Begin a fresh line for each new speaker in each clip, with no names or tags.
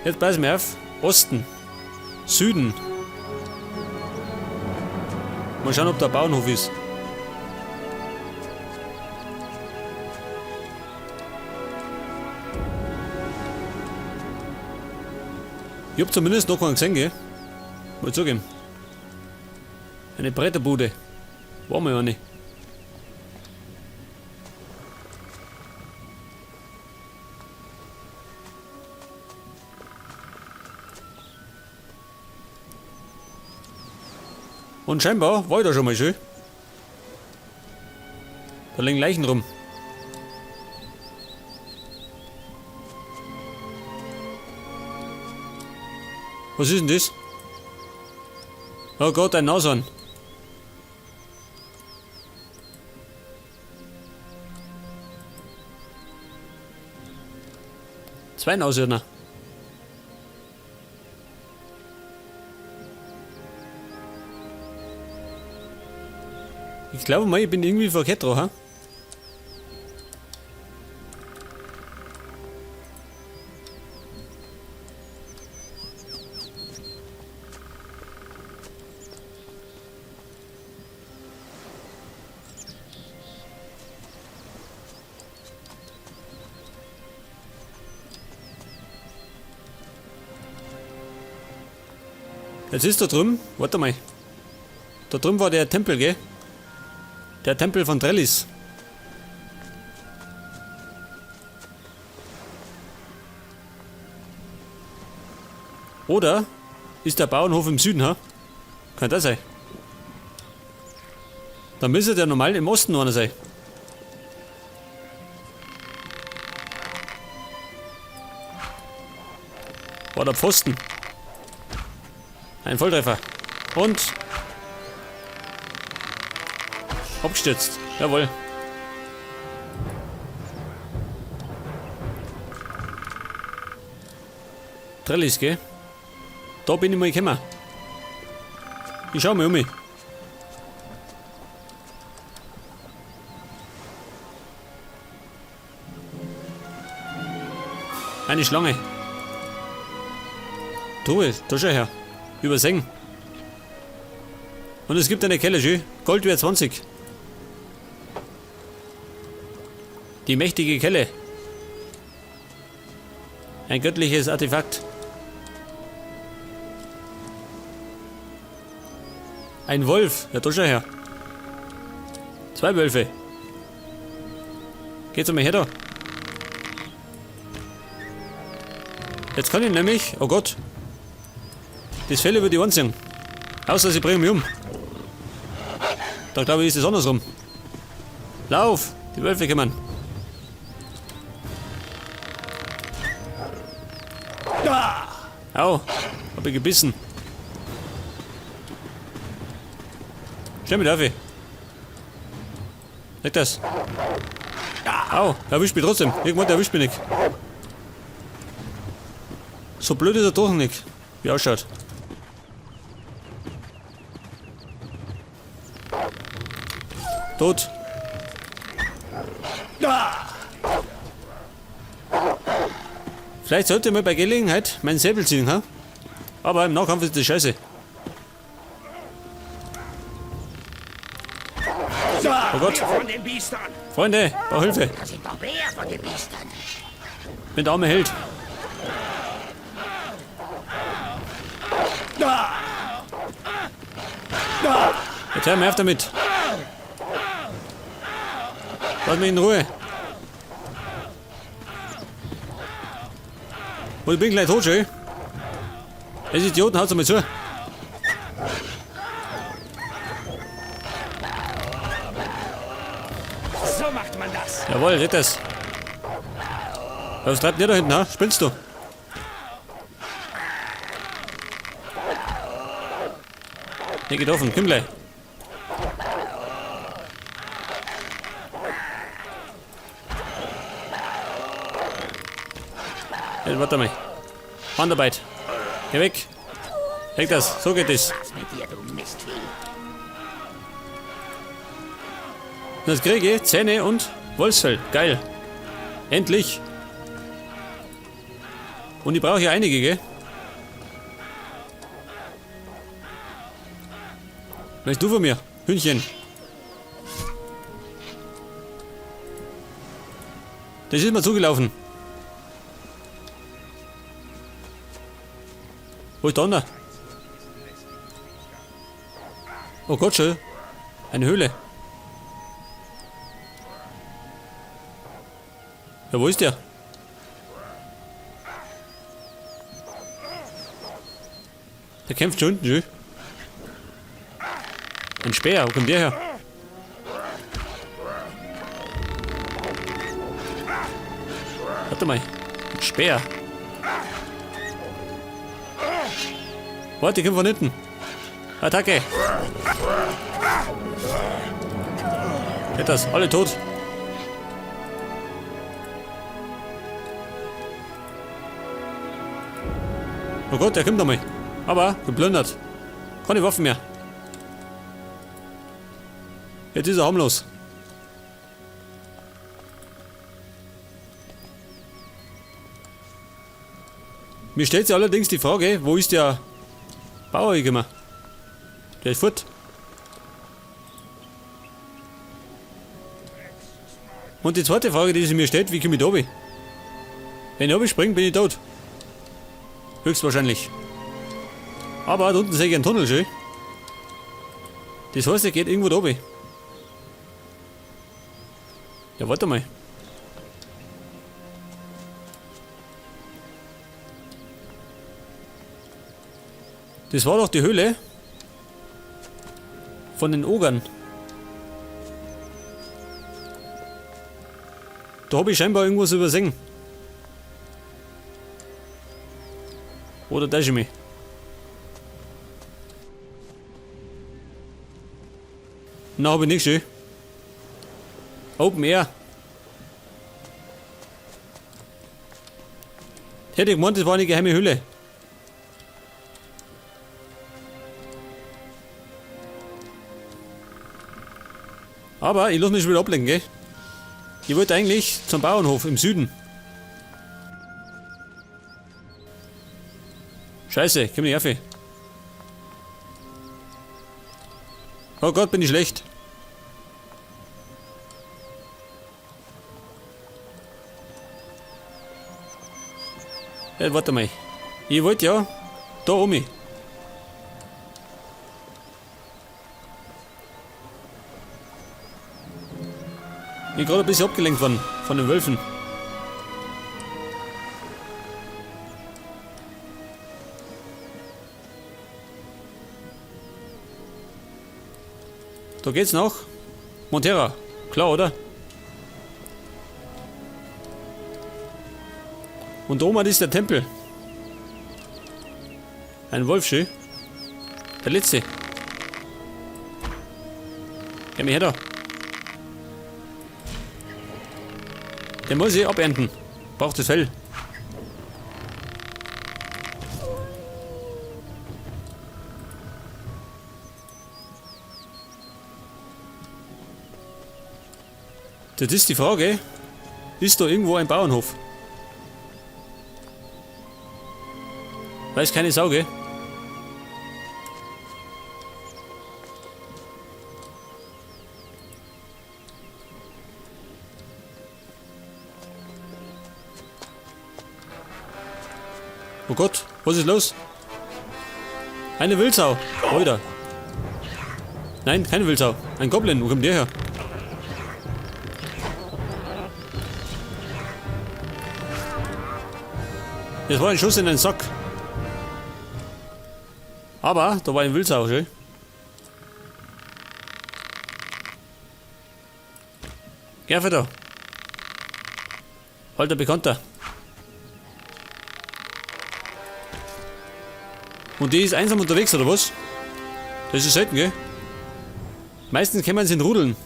Jetzt pass mir auf. Osten. Süden. Mal schauen, ob da ein Bauernhof ist. Ich hab zumindest noch keinen gesehen, gell? Mal zugeben. Eine Bretterbude. War mal eine. Und scheinbar war ich da schon mal schön. Da liegen Leichen rum. Was ist denn das? Oh Gott, ein Nashorn. Zwei Nashörner. Ich glaube mal, ich bin irgendwie verkehrt dran, ha? Jetzt ist da drüben, warte mal. Da drüben war der Tempel, gell? Der Tempel von Trellis. Oder ist der Bauernhof im Süden, ha? Kann das sein? Dann müsste der normal im Osten einer sein. War der Pfosten. Ein Volltreffer. Und abgestürzt. Jawohl. Trellis, gell? Da bin ich mal gekommen. Ich schau mal um mich. Eine Schlange. Truhe, da schau her. Übersehen. Und es gibt eine Kelle, schön. Gold wert 20. Die mächtige Kelle. Ein göttliches Artefakt. Ein Wolf. Ja, da schau her. Zwei Wölfe. Geht's mal her da. Jetzt kann ich nämlich, oh Gott, das Fell über die Ohren ziehen. Außer sie bringen mich um. Da glaube ich, ist es andersrum. Lauf! Die Wölfe kommen. Au! Hab ich gebissen. Stell mich auf. Leg das. Au, erwischt mich trotzdem. Irgendwann erwischt mich nicht. So blöd ist er doch nicht, wie ausschaut. Tot. Vielleicht sollte ich mal bei Gelegenheit meinen Säbel ziehen, ha? Aber im Nahkampf ist das scheiße. Oh Gott. Freunde, brauch Hilfe. Bin der arme Held. Jetzt hör mir auf damit. Lass mich in Ruhe. Und ich bin gleich tot, schön. Das Idioten, haut's mal zu.
So macht man das.
Jawohl, red das. Was treibt ihr da hinten, ha? Spinnst du? Hier geht offen, komm gleich. Hey, warte mal. Handarbeit. Geh weg. Leg das, so geht es.
Was mit dir, du Mistvieh?
Das kriege ich. Zähne und Wolfsfell. Geil. Endlich. Und ich brauche ja einige, gell? Weißt du von mir? Hühnchen. Das ist mir zugelaufen. Wo ist der andere? Oh Gott, schön. Eine Höhle. Ja, wo ist der? Der kämpft schon unten, schön. Ein Speer, wo kommt der her? Warte mal. Ein Speer. Warte, die kommt von hinten. Attacke. Geht das? Alle tot. Oh Gott, der kommt nochmal. Aber geplündert. Keine Waffen mehr. Jetzt ist er harmlos. Mir stellt sich allerdings die Frage, wo ist der Bauer gekommen? Der ist fort. Und die zweite Frage, die sich mir stellt, wie komme ich da runter? Wenn ich runterspringe, bin ich tot. Höchstwahrscheinlich. Aber da unten sehe ich einen Tunnel schön. Das heißt, er geht irgendwo da runter. Ja, warte mal. Das war doch die Höhle von den Ogern. Da hab ich scheinbar irgendwas übersehen. Oder täusche ich mich? Na, hab ich nicht schön. Open Air. Hätte ich gemeint, das war eine geheime Höhle. Aber ich lass mich schon wieder ablenken, gell? Ich wollte eigentlich zum Bauernhof im Süden. Scheiße, komm nicht auf. Oh Gott, bin ich schlecht. Ja, warte mal. Ich wollte ja da um mich. Ich bin gerade ein bisschen abgelenkt worden von den Wölfen. Da geht's noch. Montera. Klar, oder? Und da oben ist der Tempel. Ein Wolf, schön. Der letzte. Geh mir her da. Den muss ich abernten. Braucht das Fell. Das ist die Frage. Ist da irgendwo ein Bauernhof? Weiß keine Sau, gell? Oh Gott, was ist los? Eine Wildsau. Alter. Nein, keine Wildsau. Ein Goblin. Wo kommt der her? Das war ein Schuss in den Sack. Aber da war ein Wildsau, schön. Geh da. Alter Bekannter. Und die ist einsam unterwegs, oder was? Das ist selten, gell? Meistens kämen sie in Rudeln.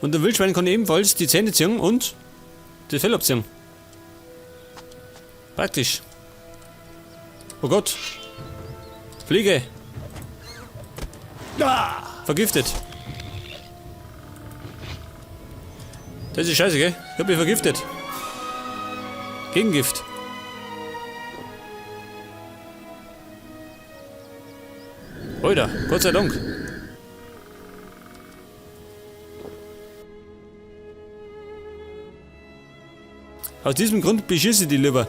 Und der Wildschwein kann ebenfalls die Zähne ziehen und das Fell abziehen. Praktisch. Oh Gott. Fliege.
Ah!
Vergiftet. Das ist scheiße, gell? Ich hab mich vergiftet. Gegengift. Alter, Gott sei Dank. Aus diesem Grund beschisse ich die lieber.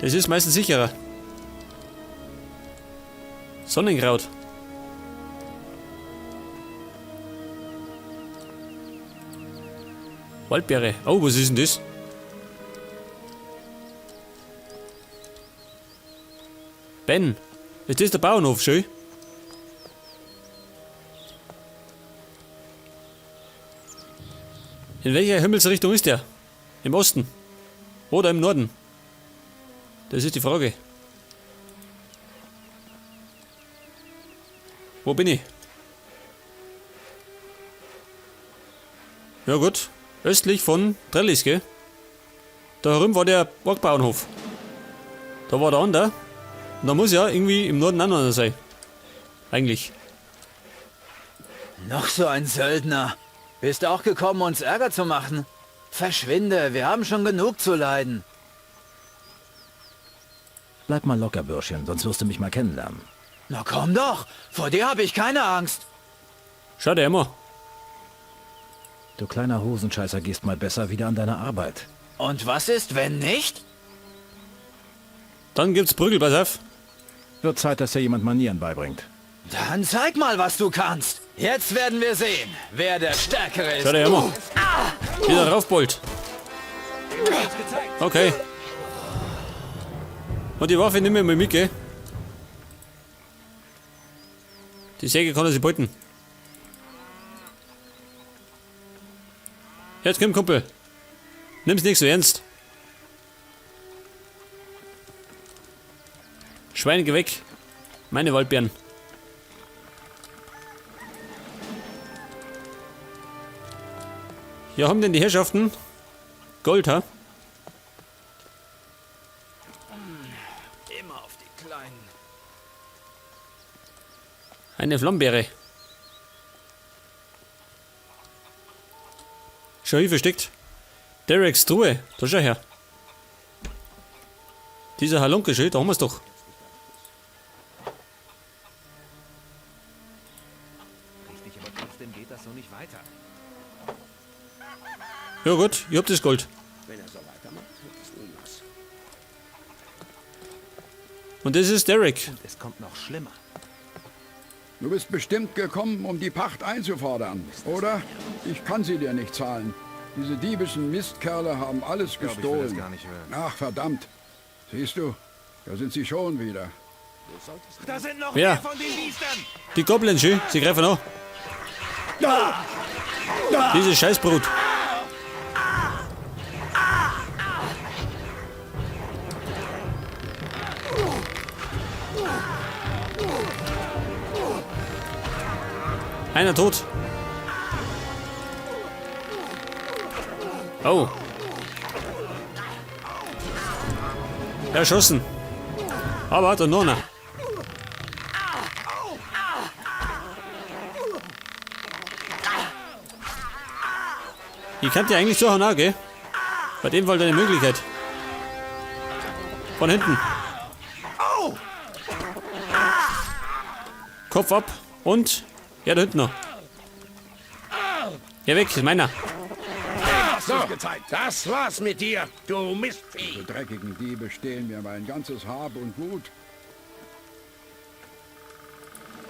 Das ist meistens sicherer. Sonnenkraut. Waldbeere. Oh, was ist denn das? Ben, ist das der Bauernhof, schön? In welcher Himmelsrichtung ist der? Im Osten? Oder im Norden? Das ist die Frage. Wo bin ich? Ja gut, östlich von Trellis, gell? Da herum war der Bergbauernhof. Da war der andere. Und da muss ja irgendwie im Norden auch noch einer sein. Eigentlich.
Noch so ein Söldner. Bist auch gekommen, uns Ärger zu machen? Verschwinde, wir haben schon genug zu leiden.
Bleib mal locker, Bürschchen, sonst wirst du mich mal kennenlernen.
Na komm doch, vor dir habe ich keine Angst.
Schau dir immer.
Du kleiner Hosenscheißer gehst mal besser wieder an deine Arbeit.
Und was ist, wenn nicht?
Dann gibt's Prügel, pass auf.
Wird Zeit, dass dir jemand Manieren beibringt.
Dann zeig mal, was du kannst. Jetzt werden wir sehen, wer der Stärkere ist.
Schau dir immer. Wieder raufbold. Okay. Und die Waffe nehmen wir mal mit, gell? Die Säge kann er sich beuten. Jetzt komm, Kumpel. Nimm's nicht so ernst. Schweine, geh weg. Meine Waldbeeren. Ja, haben denn die Herrschaften Gold, ha?
Immer auf die Kleinen.
Eine Flambeere. Schau hier versteckt. Dereks Truhe. Da schau her. Dieser Halunke, schön, da haben wir's doch.
Richtig, aber trotzdem geht das so nicht weiter.
Ja gut, ich hab das Gold.
Wenn er so weitermacht, wird es niemals.
Und das ist Derek.
Und es kommt noch schlimmer.
Du bist bestimmt gekommen, um die Pacht einzufordern, oder? Ich kann sie dir nicht zahlen. Diese diebischen Mistkerle haben alles
glaub, ich will
gestohlen.
das gar nicht hören.
Ach, verdammt. Siehst du, da sind sie schon wieder.
Da sind noch
Wer?
mehr von den Biestern!
Die Goblins, schön, sie greifen an. Diese Scheißbrut. Einer tot. Oh. Erschossen. Aber hat er noch einer. Ich kann dir eigentlich so auch, gell? Bei dem war deine Möglichkeit. Von hinten. Kopf ab und ja, da hinten noch. Ja, weg, ist meiner.
Hast du's gezeigt? Das war's mit dir, du Mistvieh!
Diese dreckigen Diebe stehlen mir mein ganzes Hab und Gut.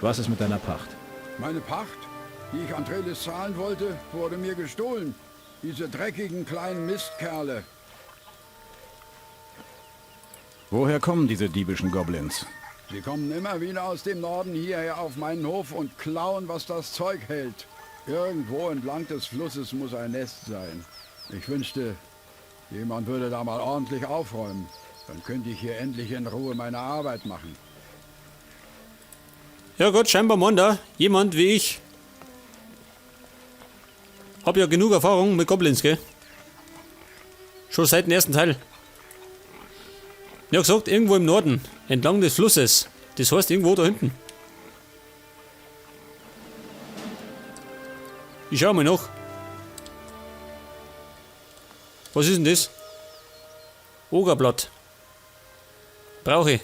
Was ist mit deiner Pacht?
Meine Pacht, die ich an Trelis zahlen wollte, wurde mir gestohlen. Diese dreckigen kleinen Mistkerle.
Woher kommen diese diebischen Goblins?
Sie kommen immer wieder aus dem Norden hierher auf meinen Hof und klauen, was das Zeug hält. Irgendwo entlang des Flusses muss ein Nest sein. Ich wünschte, jemand würde da mal ordentlich aufräumen. Dann könnte ich hier endlich in Ruhe meine Arbeit machen.
Ja gut, scheinbar Monda, jemand wie ich. Hab ja genug Erfahrung mit Goblins, gell? Schon seit dem ersten Teil. Ich hab gesagt, irgendwo im Norden, entlang des Flusses. Das heißt irgendwo da hinten. Ich schau mal nach. Was ist denn das? Ogerblatt. Brauche ich.